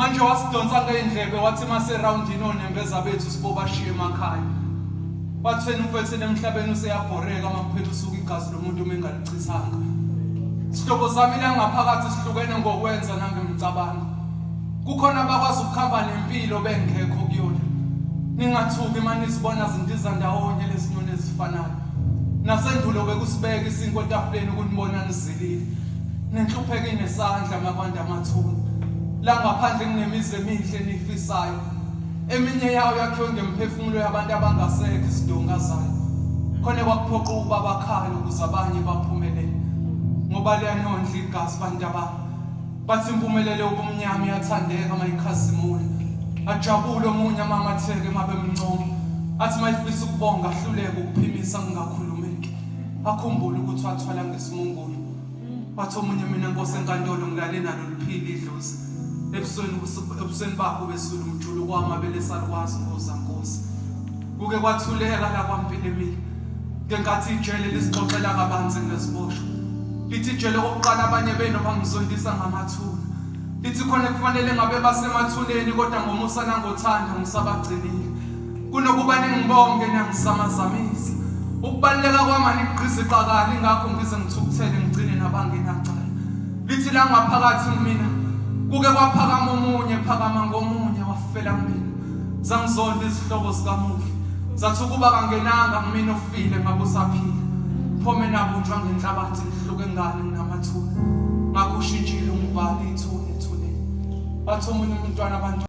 Manje wasidonsa ngey'ndlebe wathi maserawundini onembeza bethu sibobashiye emakhaya. Watheni umfethu emhlabeni useyabhoreka uma kuphela usuku igazi lomuntu uma engalichithanga. Sihlobo sami la ngaphakathi sihlukene ngokwenza nangemicabango. Kukhona abakwazi ukuhamba nempilo bengekho kuyona. Ningathuki uma nizibona zindiza ndawonye lezi nyoni ezifanayo. Nasendulo bekusibeka isinkwa etafuleni ukunibona nizilile. Nenhlupheko inesandla makwanda amathuna. La ngaphandle kunemizi emihle eniyifisayo. Eminye yayo yakhiwe ngemphefumulo yabantu abangasekho izidonga zayo. Khona kwakuphoqa ukuba bakhale ukuze abanye baphumelele. Ngoba liyanondla igazi bantu abami. Bathi impumelelo ubumnyama iyathandeka mayikhazimula. Ajabule omunye amamatheke mabemncoma. Athi mayifisa ukubonga ahluleke ukuphimisa kungakhulumeki. Akhumbule ukuthi wathwala ngesimungulu. Wathi omunye mina nkosi enkantolo ngilale nalo liphila idlozi. Ebusweni ebusweni bakho besula umjulu kwamabele salukwazi ngoza nkosi. Kuke kwathuleka la kwampilo emile. Ngenkathi ijele lisixoxela kabanzi ngeziboshwa. Lithi ijele okokuqala abanye benu bangizondisa ngamathuna. Lithi khona kufanele ngabe basemathuneni kodwa ngomusa nangothando ngisabagcinile. Kunokuba ningibonge niyangizamazamisa. Ukubaluleka kwami anigqizi qakala ingakho ngize ngithukuthele ngigcine nabangenacala. Lithi la ngaphakathi kumina kuke kwaphakama omunye phakama ngomunye wafela kumina. Zangizonda izihlobo zikamufi. Zathi ukuba kangenanga kumina ofile ngabe usaphila. Phome nabunjwa ngenhlabathi ngihluke ngani nginamathuna. Ngakho ushintshile umbhalo ithuna ethuneni. Wathi omunye umntwana abantu.